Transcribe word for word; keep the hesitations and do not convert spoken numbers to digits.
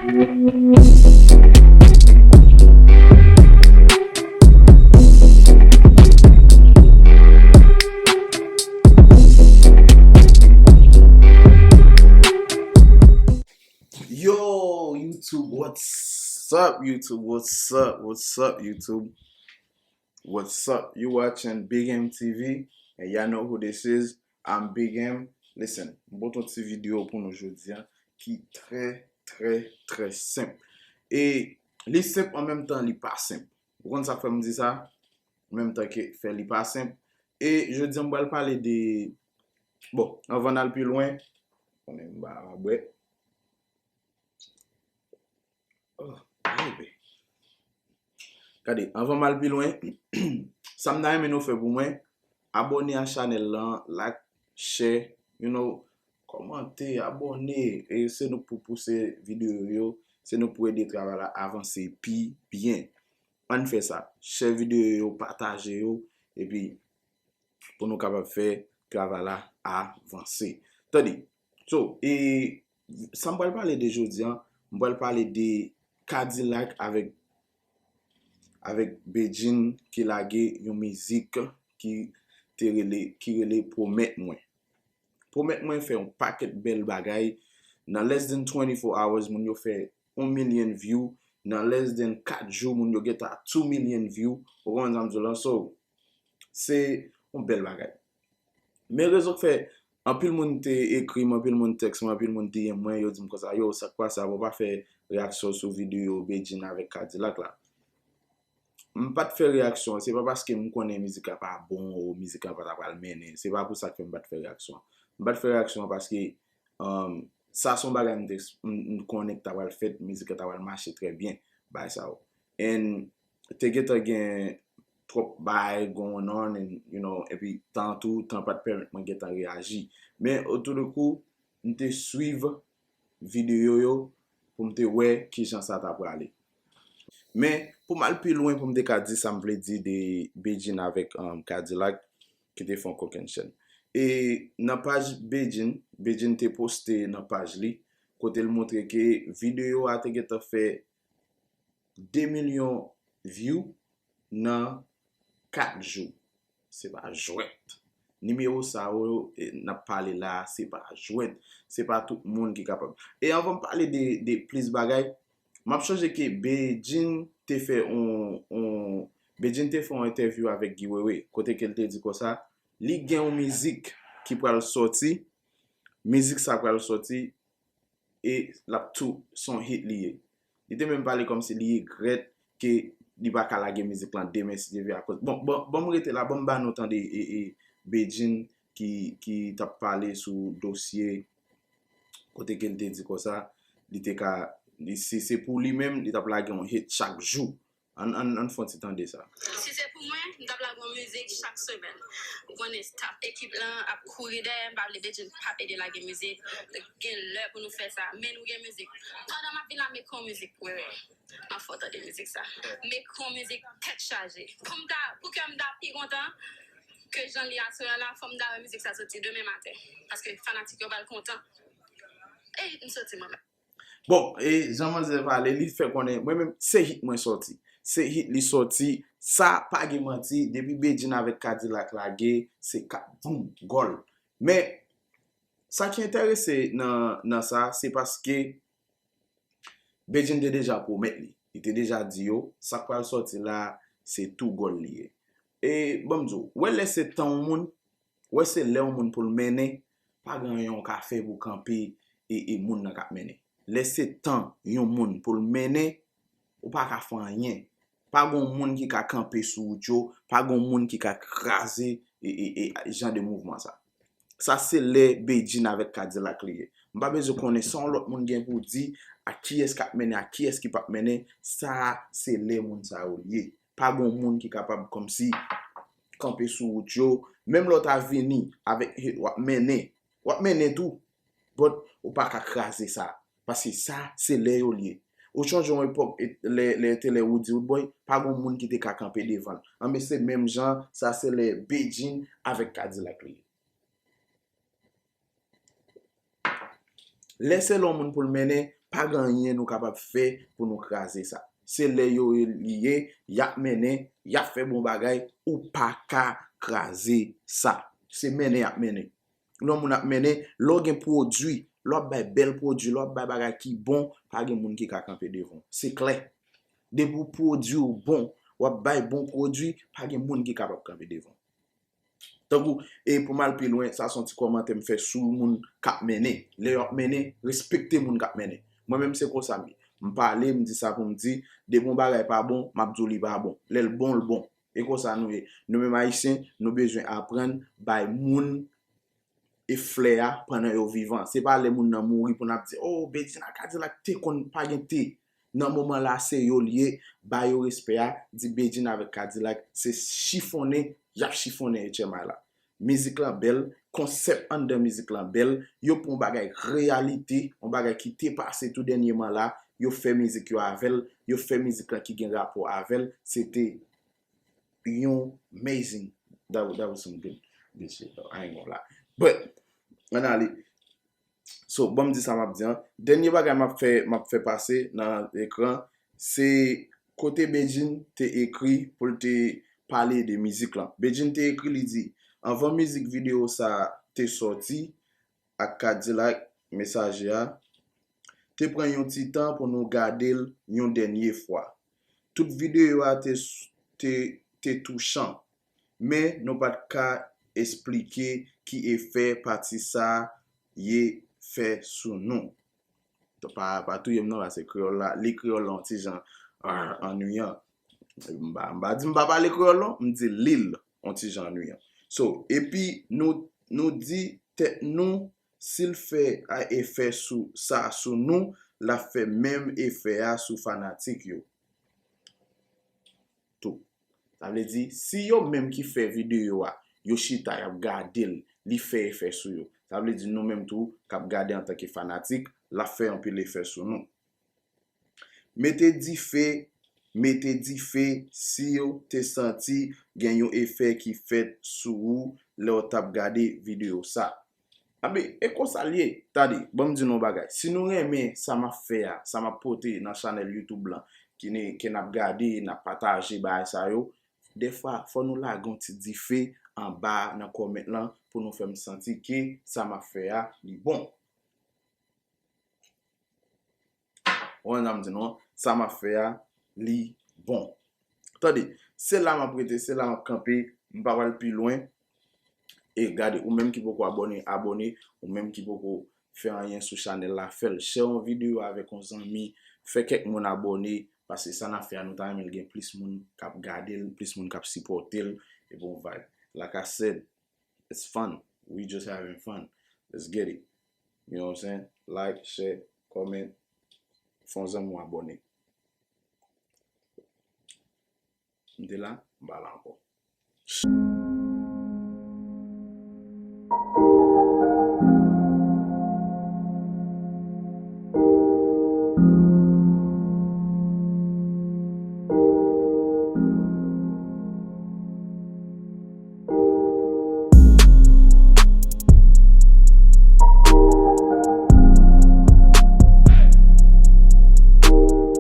Yo, YouTube, what's up, YouTube? What's up? What's up, YouTube? What's up? You watching Big M T V, and y'all know who this is. I'm Big M. Listen, m pote yon ti videyo pou nou jodi a ki trè, trè, trè senp. E li senp an menm tan li pa senp. Ou konn sa k fè m di sa? An menm tan ke fè li pa senp. E jodi a m pral pale de, bon, anvan n al pi lwen, konnen m pa bwè. Oh, baby. Gade, anvan m al pi lwen, sa m ta renmen nou fè pou mwen, abòne a chanèl lan, like, share, you know, kòmante, abòne, e se nou k pou pouse videyo yo, se nou k pou ede travay la avanse pi byen. Ann fè sa, share videyo yo, pataje yo, epi pou nou kapab fè travay la avanse. Tande, so, e sa m pral pale de jodi a, m pral pale de K-Dilak avèk, avèk Bedjine ki lage yon mizik ki te rele, ki rele Pwomèt Mwen. Pwomèt Mwen fè yon pakèt bèl bagay. Nan less than twenty-four hours, moun yo fè yon milyon view. Nan less than kat jou, moun yo gentan a two million view. Ou konprann sa m di w lan? So, se yon bèl bagay. Men rezon k fè anpil moun te ekri m, anpil moun tèks mwen, anpil moun D M mwen, yo di m konsa, yo, sa k pase a, ou pa fè reyaksyon sou videyo Bedjine avèk K-Dilak la? M pa t fè reyaksyon an, se pa paske m konnen mizik la pa bon ou mizik la pa ta pral mennen. Se pa pou sa k fè m pa t fè reyaksyon an. M pa t fè reyaksyon an paske, um, sa se yon bagay m te, m, m konnen k ta pral fèt, mizik la ta pral mache trè byen, bagay sa yo. And te gentan gen twòp bagay going on, and, you know, epi tan tou, tan pa t pèmèt mwen gentan reyaji. Men, otou de kou, m te swiv videyo yo pou m te wè kijan sa ta prale. Men, pou m al pi lwen, pou m te ka di sa m vle di de Bedjine avèk, um, K-Dilak, ki te fè yon kokennchenn. E nan paj Bedjine, Bedjine te poste nan paj li, kote l montre ke videyo a te gentan fè de milyon view nan kat jou. Se pa jwèt. Nimewo sa yo, e, n ap pale la, se pa jwèt. Se pa tout moun ki kapab. E anvan m pale de, de plis bagay, m ap sonje ke Bedjine te fè on, on, Bedjine te fè on entèvyou avèk Guy Wewe, kote ke l te di konsa, li gen yon mizik ki pral sòti, mizik sa pral sòti, e l ap tou, se yon hit li ye. Li te menm pale kòmsi li regrèt ke li pa ka lage mizik lan demen si Dye vle akoz. Bon, bon, bon, m rete la, bon, m ba nou tande e, e, Bedjine ki, ki t ap pale sou dosye kote ke l te di konsa, li te ka, li, si se pou li menm, li t ap lage yon hit chak jou. Ann, ann, ann fè yon ti tande sa. Si se pou mwen, m t ap lage yon mizik chak semèn. Ou konnen staff ekip lan ap kouri dèyè m, m pa vle Bedjine p ap ede lage mizik. Gen lè pou nou fè sa, men nou gen mizik. Pandan m ap vin la, m ekri yon mizik, wi, wi. M ap fè w tande mizik sa. M ekri yon mizik tèt chaje. Pou m ta, pou kè m ta pi kontan ke jan li aswè a la, fò m ta wè mizik sa soti demen maten. Paske fanatik yo pral kontan. Ey, m soti mwen menm. Bon, e jan manzè pale, li fè konnen, mwen menm, se hit mwen sòti. Se hit li sòti, sa pa gen manti, depi Bedjine avèk K-Dilak lage, se kat boum, gòl. Men, sa ki enterese nan, nan sa, se paske Bedjine te deja pwomèt li. Li te deja di yo, sa k pral sòti la, se tou gòl li ye. E, ban m di w, wè lè se tan yon moun, wè se lè yon moun pou l mennen, pa gen anyen w ka fè pou kanpe e, e moun nan k ap mennen. Lè se tan yon moun pou l mennen, ou pa ka fè anyen. Pa gen yon moun ki ka kanpe sou wout yo, pa gen yon moun ki ka kraze e, e, e jan de mouvman sa. Sa se lè Bedjine avèk K-Dilak li ye. M pa bezwen konnen sa yon lòt moun gen pou di, ak kiyès k ap mennen, ak kiyès ki p ap mennen, sa se lè moun sa yo li ye. Pa gen yon moun ki kapab kòmsi kanpe sou wout yo. Menm lè w ta vini avèk hit, w ap mennen. W ap mennen tou. But ou pa ka kraze sa. Paske sa, se lè yo li ye. Ou sonje yon epòk, e, lè, lè te lè Roody Roodboy, pa gen yon moun ki te ka kanpe devan l. Anben se menm jan, sa se lè Bedjine avèk K-Dilak li ye. Lè se lè yon moun pou l mennen, Pa gen anyen nou kapab fè pou nou kraze sa. Se lè yo li ye, y ap mennen, y ap fè bon bagay, ou pa ka kraze sa. Se mennen y ap mennen. Lè yon moun ap mennen, lè w gen pwodui, lè w ap bay bèl pwodui, lè w ap bay bagay ki bon, pa gen moun ki ka kanpe devan w. Se klè. Depi w pwodui w bon, w ap bay bon pwodui, pa gen moun ki kapab kanpe devan w. Tankou, e pou m al pi lwen, sa se yon ti kòmantè m fè sou moun k ap mennen. Lè y ap mennen, respekte moun k ap mennen. Mwen menm se konsa m ye. M pale, m di sa pou m di, depi yon bagay pa bon, m ap di w li pa bon. Lè l bon, l bon. E konsa nou ye. Nou menm Ayisyen, nou bezwen aprann bay moun e flè a pandan yo vivan. Se pa lè moun nan mouri pou n ap di, "Oh, Bedjine ak Kadilak te konn pa gen te." Nan moman la, se yo l ye, ba yo respè a, di Bedjine avèk Kadilak, se chifonnen, y ap chifonnen H M I la. Mizik lan bèl, konsèp anndan mizik lan bèl, yo pran yon bagay reyalite, yon bagay ki te pase tou dènyèman la, yo fè mizik yo avè l, yo fè mizik lan ki gen rapò avè l, se te yon amazing, that, that was some good, good shit though, I ain't gonna lie. But, ann ale. So, ban m di sa m ap di an. Dènye bagay m ap fè, m ap fè pase nan ekran, se kote Bedjine te ekri pou l te pale de mizik lan. Bedjine te ekri, li di, anvan mizik videyo sa te sòti ak Kadilak, Mesaje a, te pran yon ti tan pou nou gade l yon dènye fwa. Tout videyo a te, te, te touchan, men nou pa t ka esplike ki efè pati sa a ye fè sou nou. Pa, pa touye m non, paske kreyòl la, li kreyòl la yon ti jan, ah, annuyan. M pa, m pa di m pa pale kreyòl non, m di li l yon ti jan annuyan. So, epi nou, nou di tèt nou, si l fè a efè sou sa, sou nou, l ap fè menm efè a sou fanatik yo tou. Sa vle di, si yo menm ki fè videyo a, yo chita, y ap gade l, li fè efè sou yo. Sa vle di, nou menm tou, k ap gade antanke fanatik, l ap fè anpil efè sou nou. Mete dife, mete dife si w te santi gen yon efè ki fèt sou ou lè w t ap gade videyo sa. Anben, e konsa l ye. Tande, ban m di nou yon bagay. Si nou renmen sa m ap fè a, sa m ap pote nan chanèl YouTube lan, ki ne, ke n ap gade, n ap pataje bagay sa yo, dèfwa, fò nou lage yon ti dife anba nan kòmant lan pou nou fè m santi ke sa m ap fè a, li bon. Ou konprann sa m di nou an? Sa m ap fè a, li bon. Tande, se la m ap rete, se la m ap kanpe, m pa pral pi lwen. E gade, ou menm ki poko abòne, abòne, ou menm ki poko fè anyen sou chanèl la, fè l. Share yon videyo avèk yon zanmi, fè kèk moun abòne, paske sa n ap fè a, nou ta renmen l gen plis moun k ap gade l, plis moun k ap sipòte l, epi yon vibe. Like I said, it's fun. We just having fun. Let's get it. You know what I'm saying? Like, share, comment, fè yon zanmi w abòne. M te la, m pa la ankò.